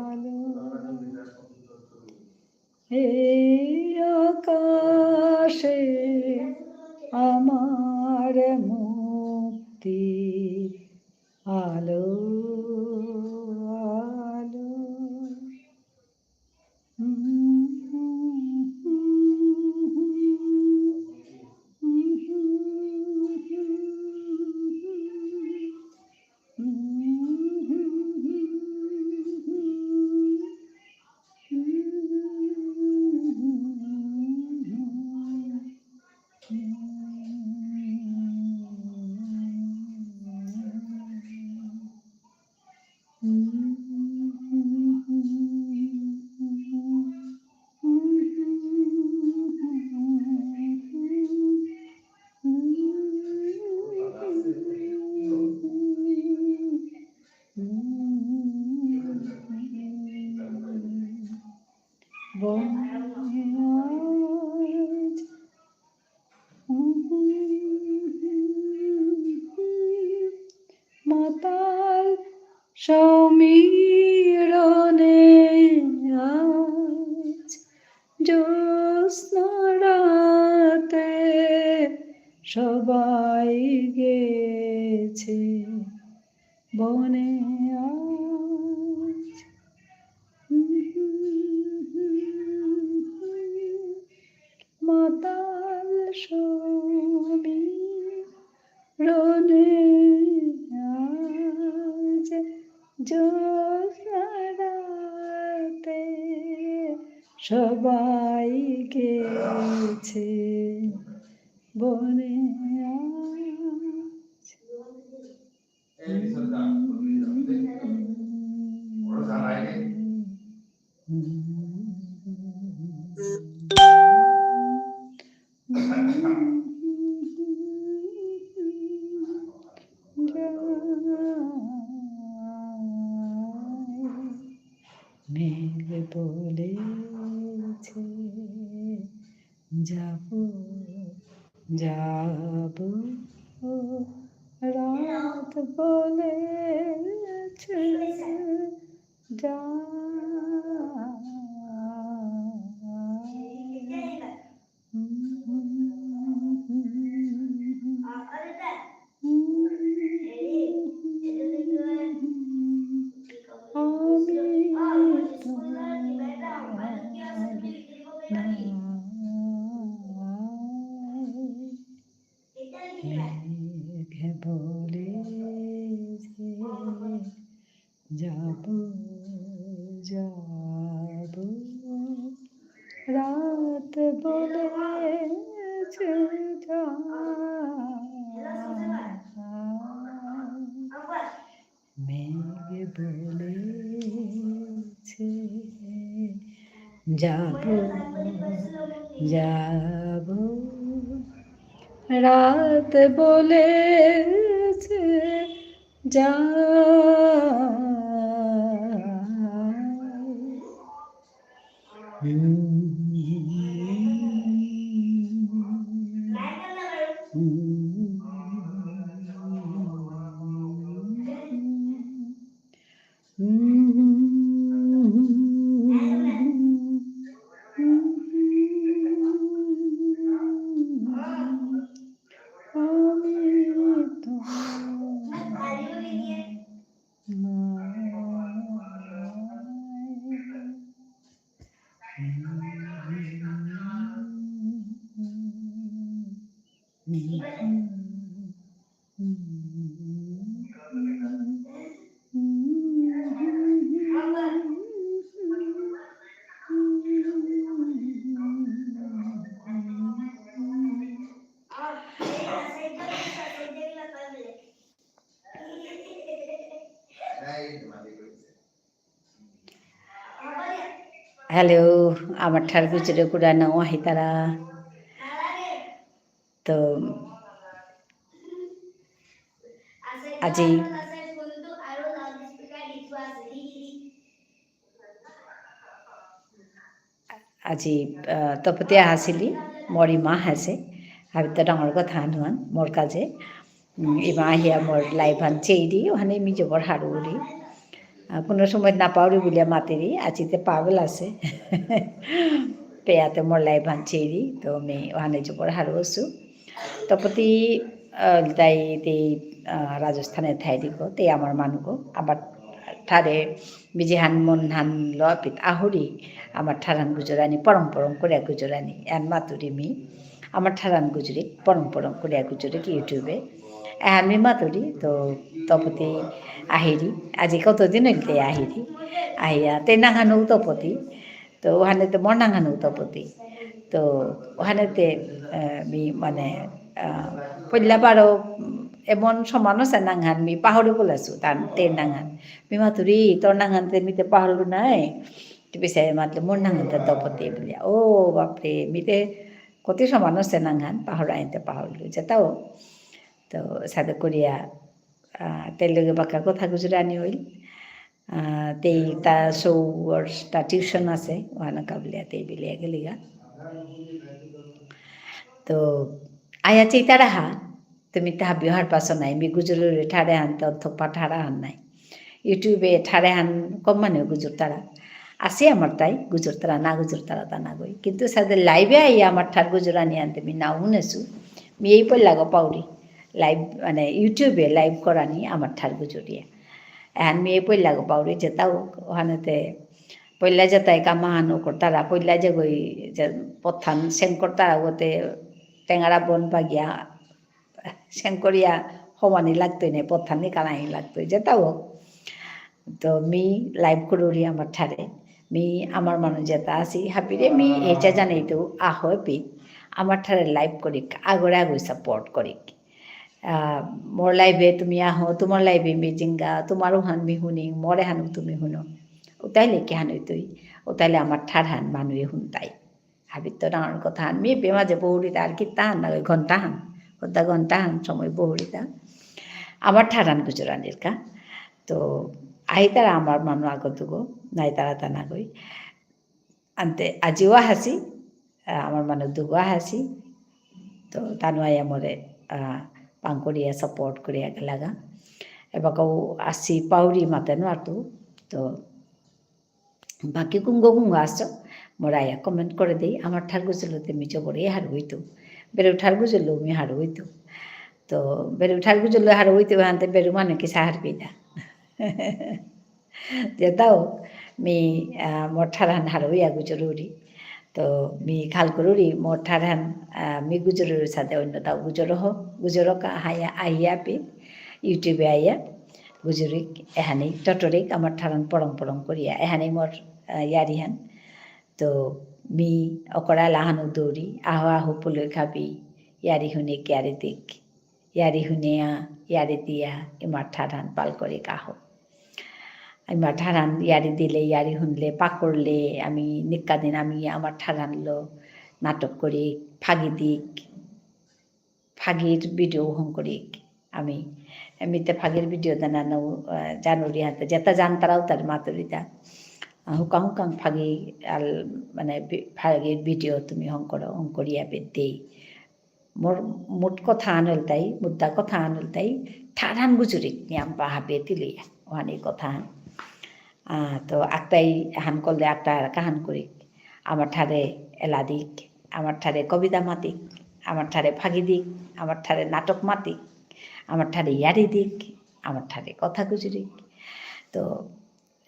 আলো। এই আকাশে আমার মুক্তি আলো, আলো। সবাই গেছে বনে আজ। মাতাল সমীরণে আজ জ্যোৎস্না রাতে সবাই গেছে বনে আজ। মেঘ বলেছে, যাবো, যাবো, রাত বলেছে, যা। মেঘ বলেছে, যাবো, যাবো, রাত বলেছে, যা। মেঘ বলেছে, যাবো, যাবো, রাত বলেছে, যা। Hello, আমার ঠার গুজরে কুড়া নাও আহিতারা। তো আজি, আজি, আহ, তপতি আহাসিলি, মোর ইমা আহাসে, হাবিত্ত ডাঙর কথা হান হুয়ান, মোর কাজে। উম, ইমা আহিয়া মোর live হান চেইরি, ওহানে মি জবর হারৌরি। আহ, কোনো সময় না পাউরি বুলিয়া মাতিরি, আজি তে পাবেল আসে। পেয়াতে মোর live হান চেইরি, তো মি ওহানে জবর হারৌ আসু। তপতি, আহ, তাই তে, আহ, রাজস্থানে থাইরিগো, তে আমার মানুগো, আমার ঠারে বিজিহান মনহান লপিত আহুরি, আমার ঠারহান গুজরানি, পরং পরং করে গুজরানি, এন মাতুরি মি। আমার ঠারহান গুজরি পরং পরং করে গুজরি YouTube-এ। এহান মি মাতুরি, তো তপতি আহিরি, আজি কতদিন হইল তে আহিরি। আহিয়া, তে নাঙহানউ তপতি। তো ওহানে তে মোর নাঙহানউ তপতি। তো ওহানে তে, আহ, মি মানে, আহ, পইলা বারো, উম, এমন সমান আসে নাঙহান মি পাহরি গলাসু, তান তে নাঙহান। মি মাতুরি, তোর নাঙহান তে মি তে পাহরলু নাই। তো পিছে মাতলে মোর নাঙহান তে তপতি বুলিয়া। ও বাপরে, মি তে কতি সমান আসে নাঙহান, পাহরাইতে পাহরলু। যেতাও, তো সাদে করিয়া, আহ, তের লগে বাক্কা কথা গুজরানি হইল। আহ, তেই তা সৌর তা tuition আসে, ওহানো কাবুলিয়া তেই বিলিয়া গেলিগা। তো, আয়া চেইতারা হা, তুমি তা হাবিও হারপাসো নাই, মি গুজুরুরে ঠারে হান, তো থোপা ঠারা হান নাই। YouTube-এ ঠারে হান কম মানে গুজুরতারা। আসে আমার তাই, গুজুরতারা না গুজুরতারা তা না গই। কিন্তু সাদে live-এ আইয়া আমার ঠার গুজুরানি আনতে মি না হুনেসু। মি এই পইলাগো পাউরি, live, মানে, YouTube-এ live করানি আমার ঠার গুজরিয়া। এহান মি এই পইলাগো পাউরি, যেতাও ওহানেতে পইলা যেতাই কামাহানো করতারা, পইলা যেগই যে পথান সেন করতারা, ওতে টেঙারা বন বাগিয়া সেন করিয়া হমানি লাগতই নে, পথানি কানাই লাগতই, যেতাও হোক। তো মি live করুরি আমার ঠারে। মি আমার মানু যেতা আসি, হাবিরে মি এচা জানাইতু আহো এপি। আমার ঠারে live করিক, আগরে আগই support করিক। আহ, মোর live-এ তুমি আহো, তোমার live-এ মি জিঙ্গা, তোমার ওহান মি হুনিং, মোর এহানউ তুমি হুনো। উতাইলে কিহান অইতই, উতাইলে আমার ঠারহান মানুয়ে হুনতাই। হাবিত্ত ডাঙর কথাহান, মি এপে মাঝে বহুরিতা আর কিত্তাহান না, ওই ঘন্টাহান, অর্ধা ঘন্টাহান সময় বহুরিতা। আমার ঠারহান গুজরানির কা। তো, আহিতারা আমার মানু আগতুগো, নাইতারা তা নাগই। আনতে আজিও আহাসি, আহ, আমার মানু দুগো আহাসি। তো, তানু আয়া মোরে, আহ, পাং করিয়া support করিয়া গেলাগা। এবাকাও আসি পাউরি মাতে নুয়ারতু। তো, বাকি কুঙ্গ কুঙ্গ আসো, মোরা আয়া comment করে দেই, আমার ঠার গুজরলতে মি জবরে হারৌ অইতু। বেরু ঠার গুজরলো মি হারৌ অইতু। তো, বেরু ঠার গুজরলো হারৌ অইতু, হানতে বেরু মানু কিসা হারপিতা। যেতাও, মি, আহ, মোর ঠারহান হারৌ অইয়া গুজরুরি। তো, মি খাল করুরি, মোর ঠারহান, আহ, মি গুজরুরি সাদে অন্য তাও গুজরহ, গুজরকা হায়া আইয়া পি, YouTube-এ আইয়া। গুজরিক, এহানি টটরিক, আমার ঠারহান পরং পরং করিয়া, এহানি মোর, আহ, ইয়ারিহান। তো মি অকরা লাহানু দৌরি, আহো আহো পুলই খাবি, ইয়ারি হুনিক ইয়ারি দিক, ইয়ারি হুনিয়া, ইয়ারি দিয়া, ইমার ঠারহান পাল করিক আহো। ইমার ঠারহান ইয়ারি দিলে, ইয়ারি হুনলে, পাকরলে, আমি নিক্কা দিন আমি আমার ঠারহানলো নাটক করিক, ফাগি দিক, ফাগির video হঙকরিক। আমি এমনিতে ফাগির video দেনা নৌ, আহ, জানুরি হাতে, যেতা জানতারাও তার মাতুরিতা। আহ, হুকাং হুকাং ফাগি আল, মানে, বি-, ফাগির video তুমি হঙকরো, হঙকরিয়া বেদেই। মোর মোট কথা আনলতাই, মুদ্দা কথা আনলতাই, ঠারহান গুজরিক নিয়াম পাহাবে তিলিয়া, ওহানি কথা। আহ, তো আকতাই হান করলে আকতা কাহান করিক। আমার ঠারে এলা দিক, আমার ঠারে কবিতা মাতিক, আমার ঠারে ফাগি দিক, আমার ঠারে নাটক মাতিক, আমার ঠারে ইয়ারি দিক, আমার ঠারে কথা গুজরিক। তো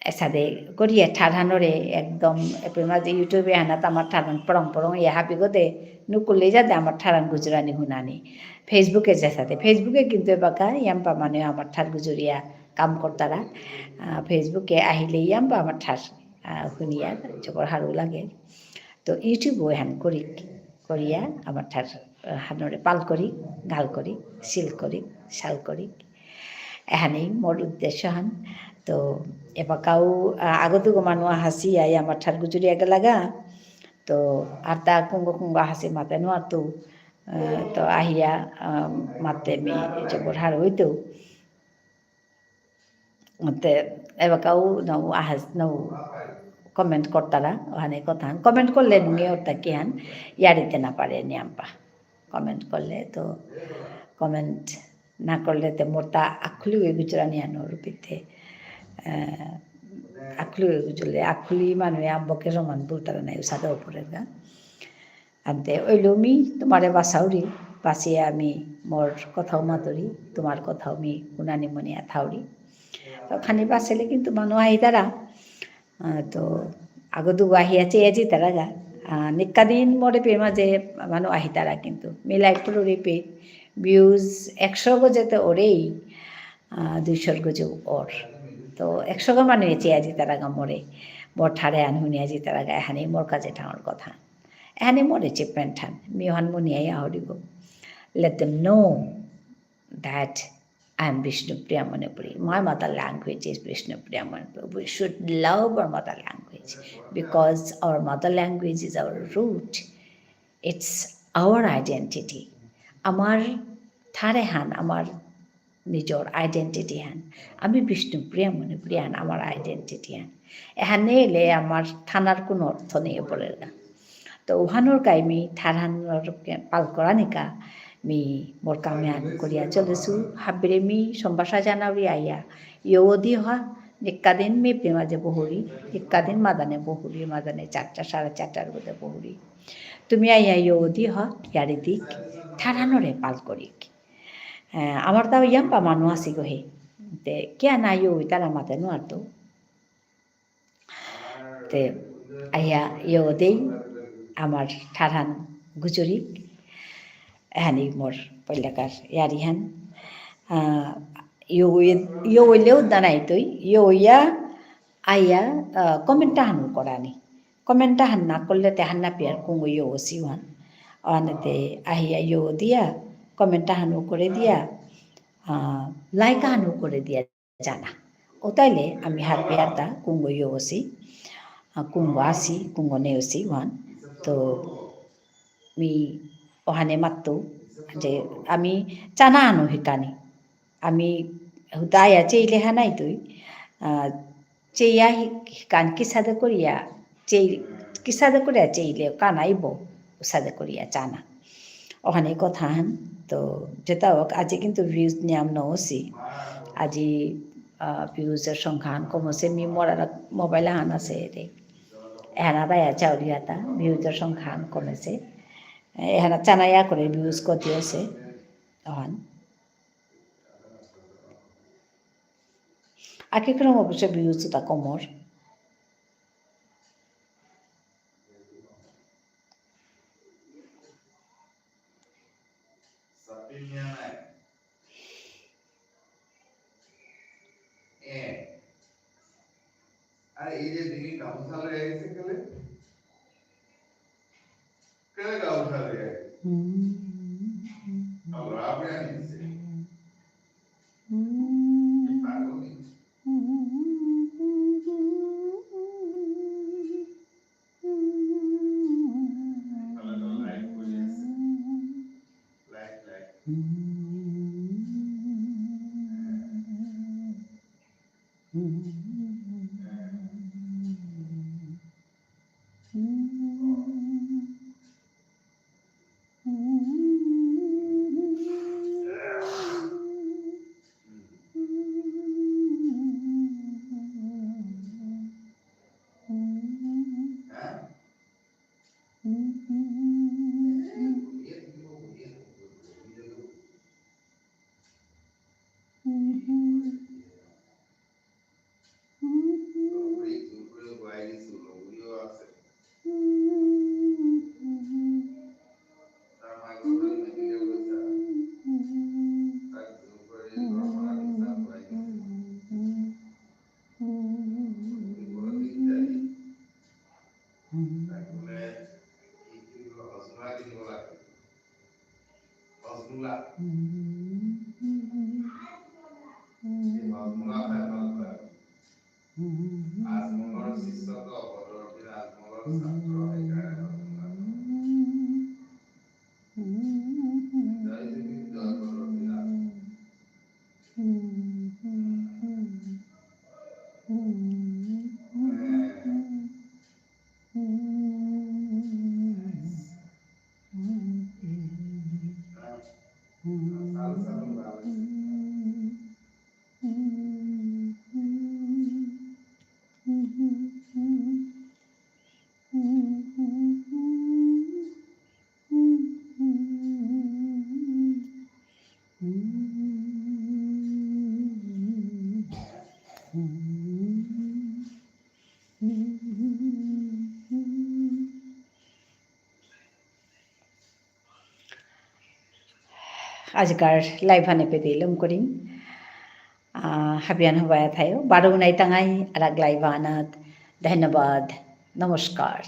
এসাদে করিয়া ঠারহানরে একদম এপে মাঝে YouTube-এ হানাত আমার ঠারহান পরং পরং ইয়া হাবি গদে নুকুলে যাতে আমার ঠারহান গুজরানি হুনানি। Facebook-এ যেসাদে, Facebook-এ কিন্তু এবাকা ইয়াম্পা মানে আমার ঠার গুজরিয়া কাম করতারা। আহ, Facebook-এ আহিলে ইয়াম্পা আমার ঠার, আহ, হুনিয়া জবর হারৌ লাগে। তো YouTube-ও এহান করিক, করিয়া আমার ঠার, আহ, হানরে পাল করিক, গাল করিক, সিল করিক, সাল করিক। এহানেই মোর উদ্দেশ্যহান। তো এবাকাও, আহ, আগতুগো মানু আহাসি আই আমার ঠার গুজরিয়া গেলাগা। তো আরতা কুঙ্গ কুঙ্গ আহাসি মাতে নুয়ারতু, আহ, তো আহিয়া, আহ, মাতে মি জবর হারৌ অইতু। তে এবাকাও নৌ আহাস, নৌ comment করতারা, ওহানে কথা। Comment করলে নুঙে অরতা কিহান, ইয়ারিতে না পারে নিয়াম্পা। Comment করলে তো, comment না করলে তে মোরতা আখুলি অয়া গুজরানি আনো রূপিতে। আহ, আখুলি অয়া গুজরলে, আখুলি মানুয়ে আম্বকে সমান বুলতারা নাই, উসাদে উপরের গা। আনতে অইলেও মি তোমারে বাসাউরি, বাসিয়া আমি মোর কথাও মাতুরি, তোমার কথাও মি হুনানি মনিয়া থাউরি। তো খানি বাসেলে কিন্তু মানু আহিতারা, আহ, তো আগো দুগো আহিয়া চেয়া যিতারাগা। আহ, নিক্কা দিন মোরে পে মাঝে মানু আহিতারা কিন্তু। মি live করুরি পে views একশো গজে তো ওরেই, আহ, দুইশোর গজে ওর। তো একশো গা মানু চেয়া যিতারাগা মোরে। মোর ঠারহান হুনিয়া যিতারাগা, এহানেই মোর কাছে ডাঙর কথা। এহানে মোর achievement হান, মি ওহান মনিয়া ইয়া হরিব। Let them know that I am Bishnupriya Manipuri. My mother language is Bishnupriya Manipuri. We should love our mother language because our mother language is our root. It's our identity. আমার ঠারহান, আমার নিজর identity হান। আমি বিষ্ণুপ্রিয়া মণিপুরী হান, আমার identity হান। এহানে এলে আমার থানার কোনো অর্থ নেই পড়ের গা। তো ওহানর কাই মি ঠারহানর কে-, পাল করানিকা মি মোর কামে আন করিয়া চলেসু। হাবিরে মি সম্ভাষা জানাউরি আইয়া। ইয়দি হা, নিক্কা দিন মি প্রেমা যে বহুরি, নিক্কা দিন মাদানে বহুরি, মাদানে চারটা, সাড়ে চারটার মধ্যে বহুরি। তুমি আইয়া য়ৌ দি হ, ইয়ারি দিক, ঠারহানরে পাল করিক। এ, আমার তাও ইয়াম্পা মানু আসি গো হে। তে, কিয়া না য়ৌ ইতারা মাতে নুয়ারতো। তে, আইয়া য়ৌ দেই, আমার ঠারহান গুজুরিক। এহানি মোর পইলাকার ইয়ারিহান। আ, য়ৌ, য়ৌ ইলেও দানাইতই, য়ৌ ইয়া, আইয়া, আ, comment আহানউ করানি। Comment আহান না করলে তে হার না পেয়ার কুঙগ য়ৌ অসি ওহান। অহানে তে আহিয়া য়ৌ দিয়া, comment আহানউ করে দিয়া, আ, like আহানউ করে দিয়া যানা। অতাইলে আমি হার পেয়ারতা কুঙগ য়ৌ অসি, আ, কুঙগ আসি, কুঙগ নেই অসি ওহান। তো মি অহানে মাত্তু যে আমি চানা আহানউ হিকানি। আমি হুদায়া চেইলে হানাইতই, আ, চেইয়া হি-, হিকান কিসাদে করিয়া, চেই-, কিসাদে করিয়া চেইলে কানাইব, উসাদে করিয়া চানা। অহানে কথাহান, তো যেতা হোক, আজি কিন্তু views নিয়াম নসি। আজি, আ, views এর সংখ্যাহান কমসে, মি মোর আর mobile আহান আসে রে। এহানা দায়া চাউরিয়াতা, views এর সংখ্যাহান কমেসে। এহানা চানায়া করে views কতি আসে, অহান। আকি কোনো অবশ্য views তা কমর। এ। আরে এই যে দিদি গামছা লয়ে আইছে কেলে? কেলে গামছা লয়ে আইছে? হুম। আমরা আপনি আনিছে। হুম। কি পাগল নি? আজিকার live হান এপেইত লম করিম। আহ, হাবিয়ান হবায়া থায়ো। বারো নাই তাঙাই আরাক live আনাত। ধন্যবাদ। নমস্কার।